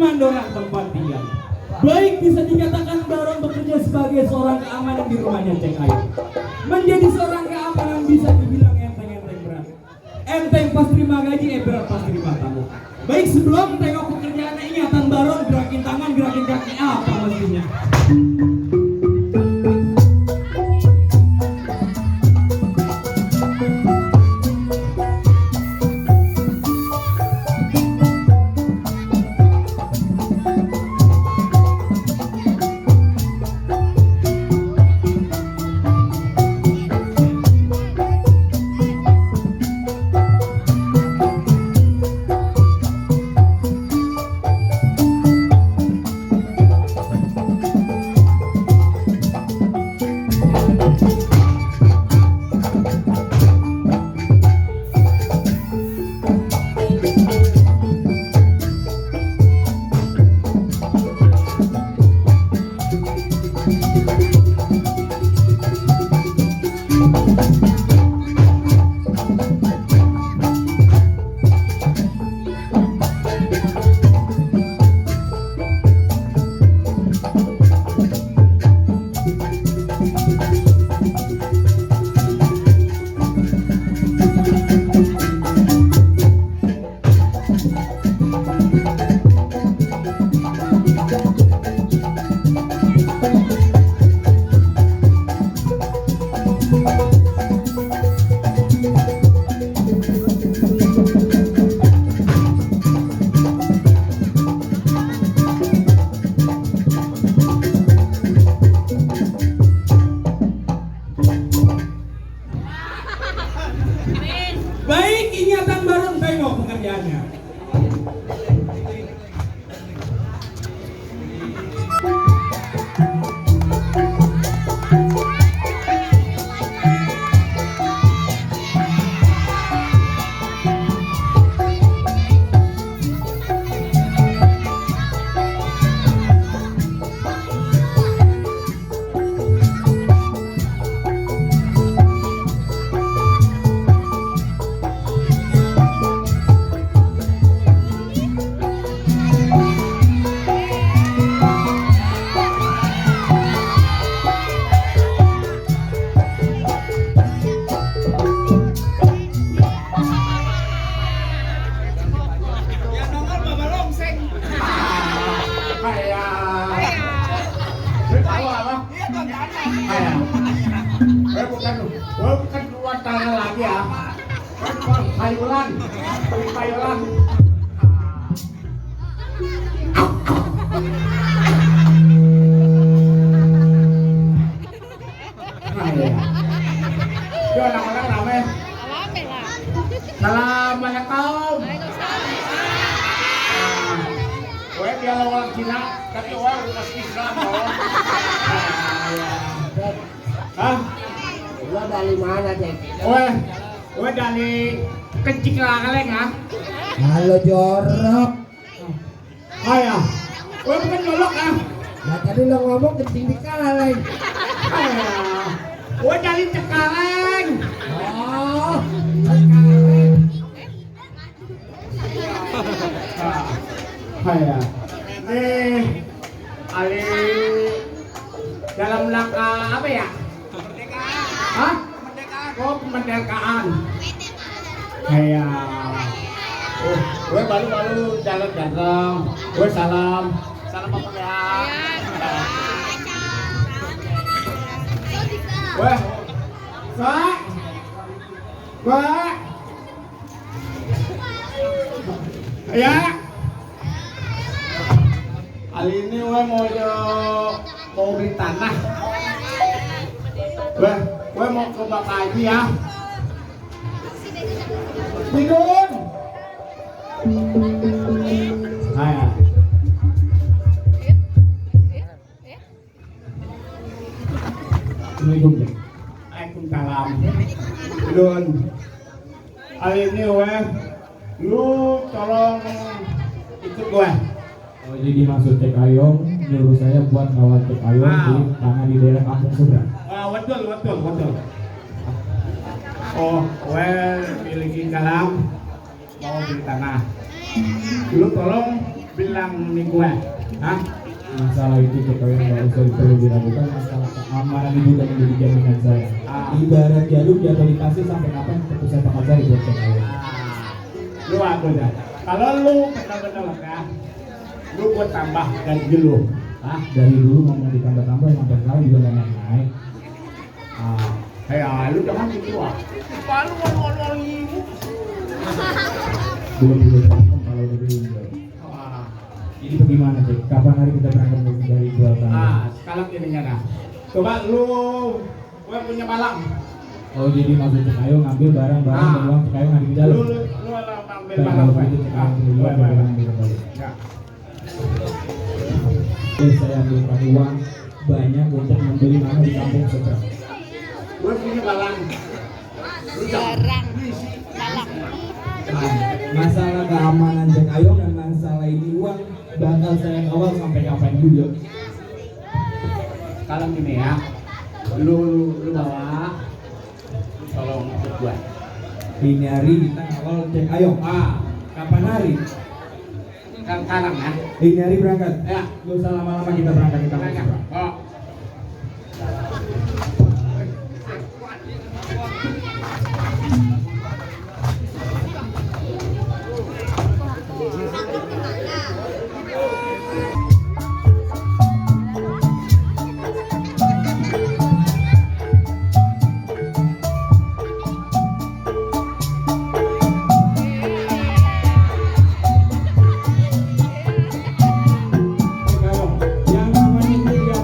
pemandoran tempat tinggal. Baik bisa dikatakan Baron bekerja sebagai seorang keamanan di rumahnya Cek Ayu. Menjadi seorang keamanan bisa dibilang enteng-enteng berat. Enteng pas terima gaji, berat pas terima tamu. Baik sebelum tengok pekerjaannya ingatan Baron, gerakin tangan, gerakin kaki, apa mestinya? Baik, ingatan Baron tengok pekerjaannya. Bukan keluar tanah lagi ya. Sayuran, sayuran. Yo, anak-anak rame. Assalamualaikum. Gue dia orang Cina, tapi gue udah Islam loh. Hah? Lo dari mana, Cek? Gue dari Kencik Langaleng, ah. Halo, jorok. Ayah, gue bukan jorok, ah. Nah, tadi lo ngomong kencing di kaleng. Ayah, gue dari Cekaleng. Oh, kaleng. Ayah, nih, Ali dalam rangka apa ya? Hah? Oh, kemerdekaan. Kayak gue baru jalan-jalan. Gue salam apa ya? Gue ya. Kali ini gue mau beli tanah. Gue mau ke Bakaji ya. Tidun. Ayah. Assalamualaikum. Waalaikumsalam. Tidun. Hari ini lu tolong ikut gue. Oh, jadi maksud Cek Ayong nyuruh saya buat ngawal Cek Ayong di tanah di daerah kampung seberang. Betul. Oh, miliki kalam mau beli tanah. Lu tolong bilang nih gue, hah? Masalah itu Cek Ayo nggak usah perlu diragukan. Masalah keamanan itu udah menjadi jaminan saya. Ibarat jarum jatuh di pasir sampai kapan tetap saya bakal cari buat Cek Ayo. Lu aku dah. Kalau lu benar-benar lega, lu buat tambah gaji lu. Dari dulu ngomong ditambah-tambah sampai sekarang juga nggak naik. Kayak lu jangan gitu ah. Palu ngomong ibu. Belum kalau udah diundur. Jadi bagaimana Cek? Kapan hari kita berangkat dari jual tanah? Sekarang ininya dah. Coba lu, gue punya balang. Oh jadi maksud Cek Ayo ngambil barang-barang dan uang Cek Ayo ngambil di dalam. Lu ambil Baik, balang. kalau begitu Cek Ayo duluan baru ngambil kembali. Ya. Saya ambilkan uang banyak untuk membeli tanah di kampung seberang. Gue punya balang. Jarang balang. Masalah keamanan Cek Ayo dan masalah ini uang bakal saya kawal sampai kapan juga. Sekarang gini ya, lu bawa, lu tolong ikut gue. Ini hari kita kawal Cek Ayo. Kapan hari? Sekarang ya. Ini hari berangkat. Ya. Gak usah lama-lama kita berangkat ke kampung Tanya. seberang. Oh. Cek Ayo, yang namanya setiap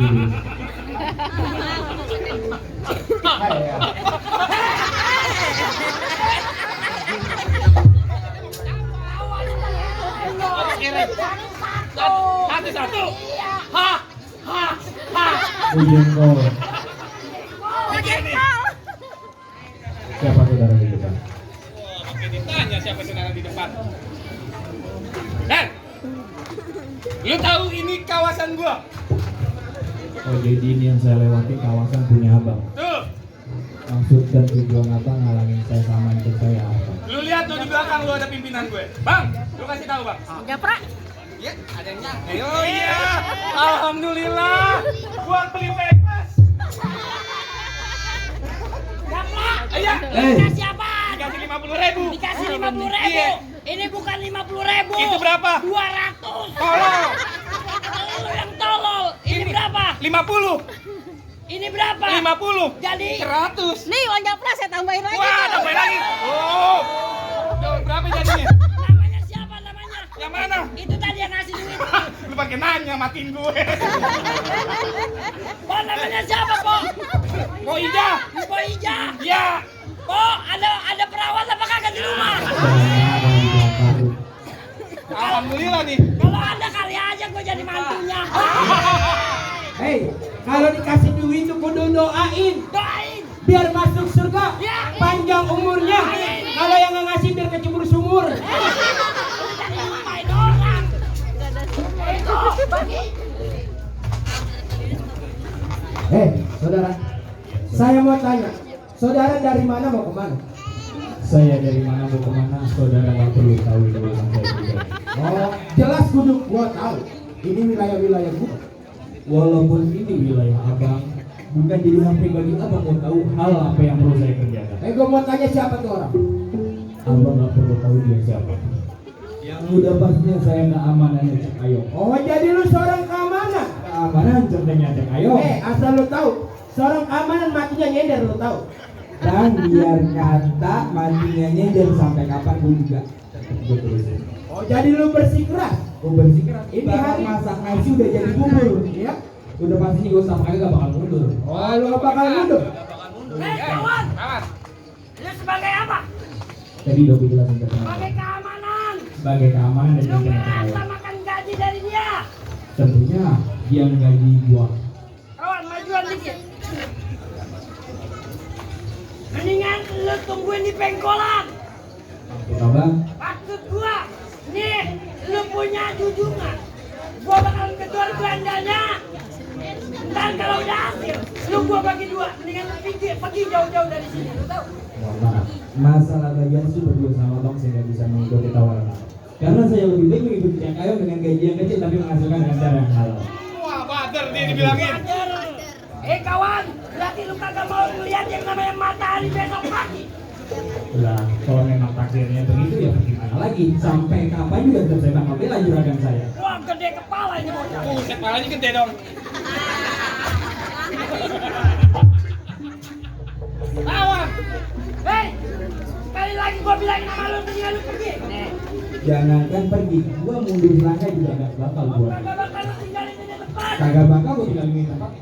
dulu. Kayak. Satu. Ha. Ujengkol. Siapa saudara di depan? Oke, ditanya siapa saudara di depan. Lu tahu ini kawasan gua? Oh jadi ini yang saya lewati kawasan punya abang. Tuh, Maksud dan tujuan abang ngalangin saya sama ikut saya apa? lu lihat tuh di belakang lu ada pimpinan gue. Bang, lu kasih tahu, Bang. Japra. Ya, ada yang nyang. Oh iya. Alhamdulillah. Buat beli bebas. Japra. Iya. Dikasih apa? Dikasih 50.000. Dikasih 50.000. Iya. Ini bukan 50.000. Itu berapa? 200. Tolong. Lu yang tolol. Ini berapa? 50. Ini berapa? 50. Jadi 100. nih uang Japra saya tambahin lagi. Wah, tambahin lagi. Oh. Tuh, berapa jadinya? Namanya siapa namanya? Yang mana? Itu tadi yang ngasih duit. Lu pakai nanya matiin gue. Po namanya siapa, Po? Po Ija. Po Ija. Ya. Po, ada perawat apa kagak di rumah? Alhamdulillah nih. Kalau ada kali aja gue jadi mantunya. Hei, kalau dikasih duit itu kudu doain Doain. biar masuk surga, Ya. panjang umurnya. Kalau yang nggak ngasih biar kecebur sumur. Lu jadi lupain orang. Itu bagi. Saudara. Saya mau tanya. Saudara dari mana mau kemana? Saya dari mana mau kemana, saudara nggak perlu tahu dulu saya juga. Oh, jelas kudu gua tahu. Ini wilayah-wilayah gua. Walaupun ini wilayah abang, bukan jadi HP bagi abang mau tahu hal apa yang perlu saya kerjakan. Gua mau tanya siapa tuh orang? Abang nggak perlu tahu dia siapa. Yang udah pastinya saya nggak amanahnya Cek Ayo. Oh, jadi lu seorang keamanan. Keamanan contohnya Cek Ayo. Asal lu tahu, seorang keamanan matinya nyender lu tahu. Dan biar kata matinya nyender sampai kapan pun juga. Gue terusin. Oh, jadi lu bersikeras. Gue bersikeras. Ini Bahkan hari- masak nasi udah jadi bubur. Ya? Udah pasti gue sama Ayo gak bakal mundur. Oh, lu gak bakal mundur. Kawan. Kawan. Lu sebagai apa? Tadi udah gue jelasin ke teman. Sebagai keamanan. Sebagai keamanan dan Lu pimpinan Cek berasa Ayo. makan gaji dari dia. Tentunya dia menggaji gua. Kawan, majuan dikit. Mendingan lu tungguin di pengkolan. Kita bang. Maksud gua, nih lu punya junjungan. Gua bakal keluar belanjanya. Ntar kalau udah hasil, lu gua bagi dua. Mendingan lu pergi jauh-jauh dari sini. Lu tahu? Mohon maaf. Masalah gajian sih berdua sama bang saya nggak bisa mengikuti tawaran Abang. Karena saya lebih baik mengikuti Cek Ayo dengan gaji yang kecil tapi menghasilkan dengan cara yang halal. Wah, bader dia dibilangin. Kawan, berarti lu kagak mau ngeliat yang namanya matahari besok pagi. Lah, kalau memang takdirnya begitu ya bagaimana lagi? Sampai kapan juga tetap saya bakal bela juragan saya. Wah, gede kepala ini bocah. Buset, palanya gede dong. Kawan, hei, sekali lagi gua bilangin sama lu, mendingan lu pergi. Jangankan pergi, gua mundur selangkah juga nggak bakal gua. Kagak bakal lu tinggalin di depan. Kagak bakal gua tinggalin di tempat.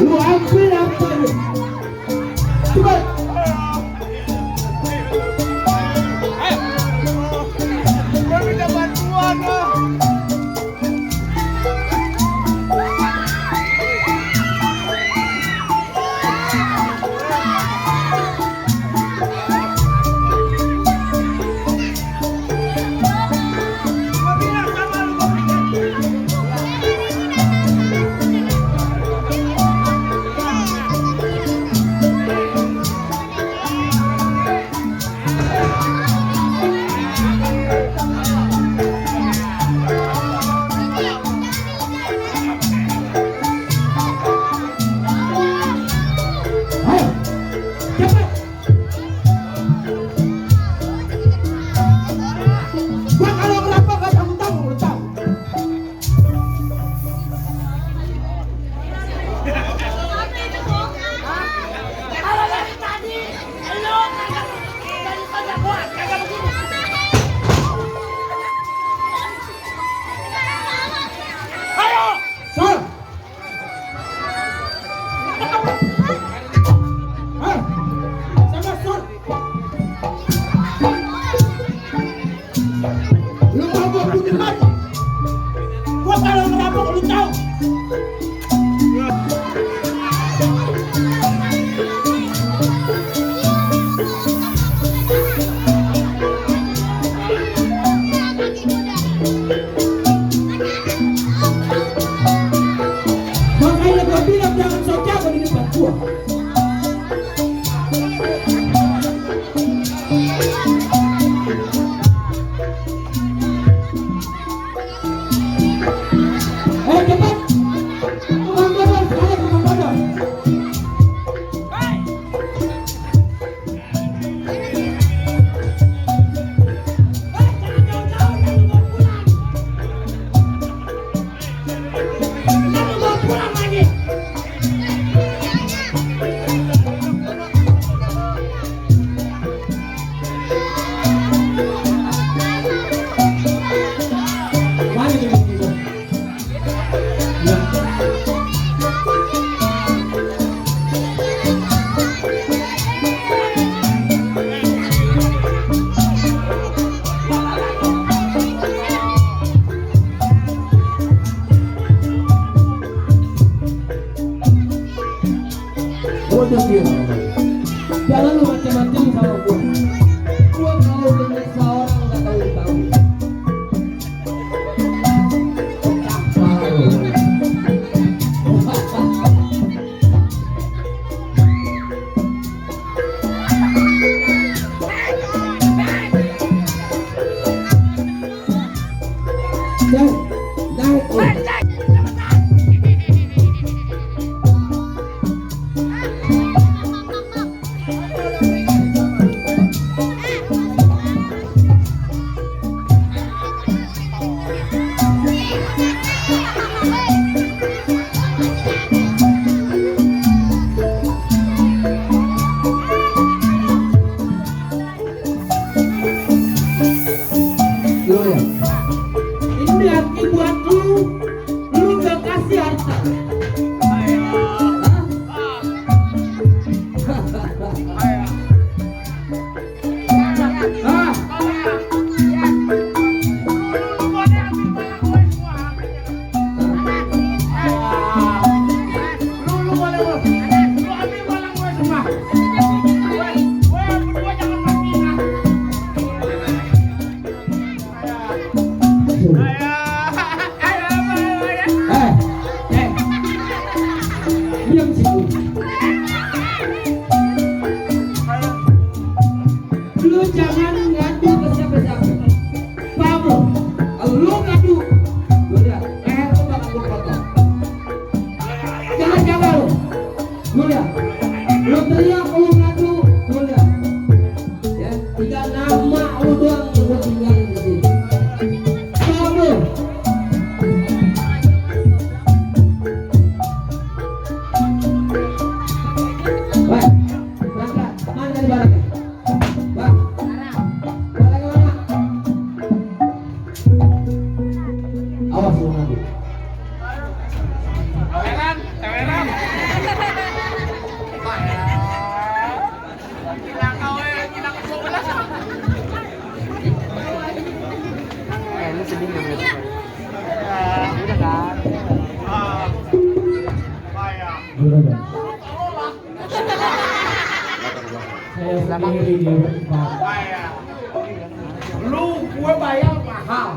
Lu ambil apa lu? Cepat. Gua minta bantuan loh. Gua bilang sama lu, gua Ayo. Cepat. Gua kalau ngerampok gak tanggung-tanggung, lu tahu. Kalau dari tadi lu kagak dari pada gua kagak begini. Ayo, Sol. Ayo. Sama Sol. Lu mau gua bunuh lagi? Gua kalau ngerampok lu tahu. sendiri dia berempat. Bayar. Lu gue bayar mahal.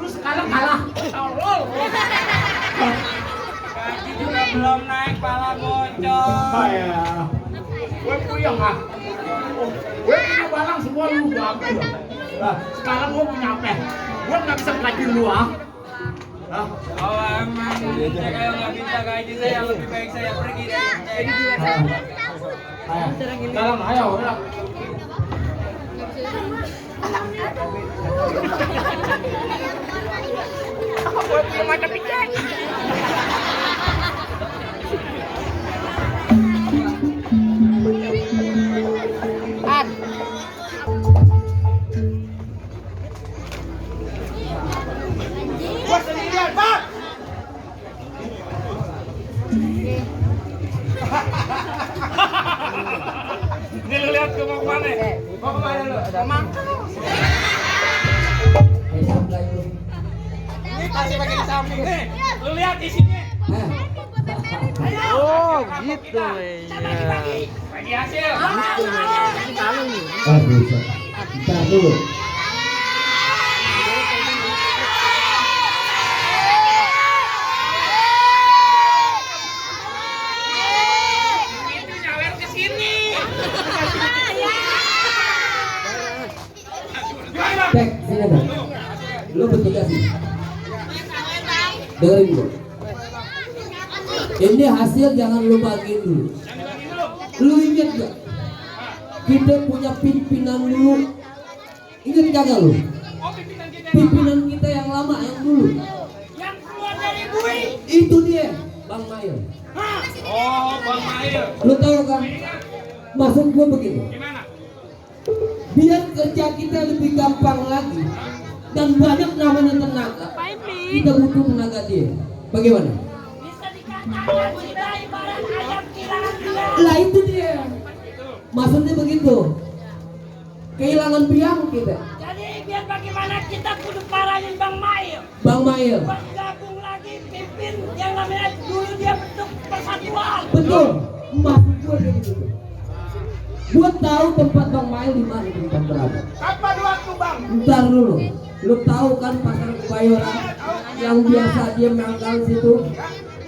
Lu sekarang kalah. Tolol. Gaji juga belum naik, pala bocor. Bayar. Gue punya ah. Gue punya barang semua lu gua ambil. Nah, sekarang gue punya apa? Gue nggak bisa gaji lu ah. Hah? Kalau emang saya kayak nggak bisa gaji saya, lebih baik saya pergi dari Cek. Ayo, sekarang ayo, udah. Gua sendirian, Pak. Ini lu lihat ke mau kemana? Mau kemana lu? Emang? Hesap lah itu. Ini kasih pakai di samping nih. Lu lihat isinya. Hah? Ayo. Kita bagi hasil. Aduh, bentar dulu. Itu nyawer ke sini. Cek, sini ada. Lu bertiga sih. Dengerin dulu. Ini hasil jangan lu bagiin dulu. Lu inget gak? Kita punya pimpinan dulu. Ingat kagak lu? Oh, pimpinan kita. Pimpinan kita yang lama, yang dulu. Yang keluar dari bui. Itu dia, Bang Mail. Oh, Bang Mail. Lu tahu kan? Maksud gua begini. Gimana? Biar kerja kita lebih gampang lagi dan banyak namanya tenaga. Kita butuh tenaga dia. Bagaimana? Bisa dikatakan kita ibarat ayam kehilangan biang. Lah itu dia. Maksudnya begitu. Kehilangan biang kita. Jadi biar bagaimana kita kudu parahin Bang Mail. Bang Mail. Buat gabung lagi pimpin yang namanya dulu dia bentuk persatuan. Betul. Maksud gua kayak begitu. Gua tahu tempat Bang Mail di mana, tempat berada. Kapan waktu, Bang? Ntar dulu. Lu tahu kan pasar Kebayoran yang biasa dia mangkal situ?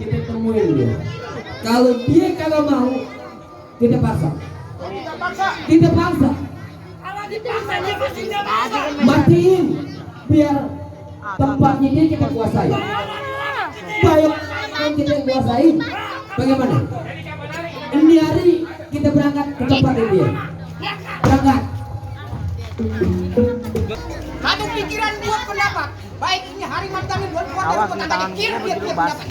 Kita temuin dia. Kalau dia kagak mau, kita paksa. Kita paksa. Kita paksa. Kalau dipaksa dia pasti nggak mau. Matiin biar tempatnya dia kita kuasai. Baik yang kita kuasain. Bagaimana? Ini hari kita berangkat ke tempat dia. Berangkat. Satu pikiran buat pendapat. Baik ini hari Martani buat kuat dan buat anda kir dia punya pendapat.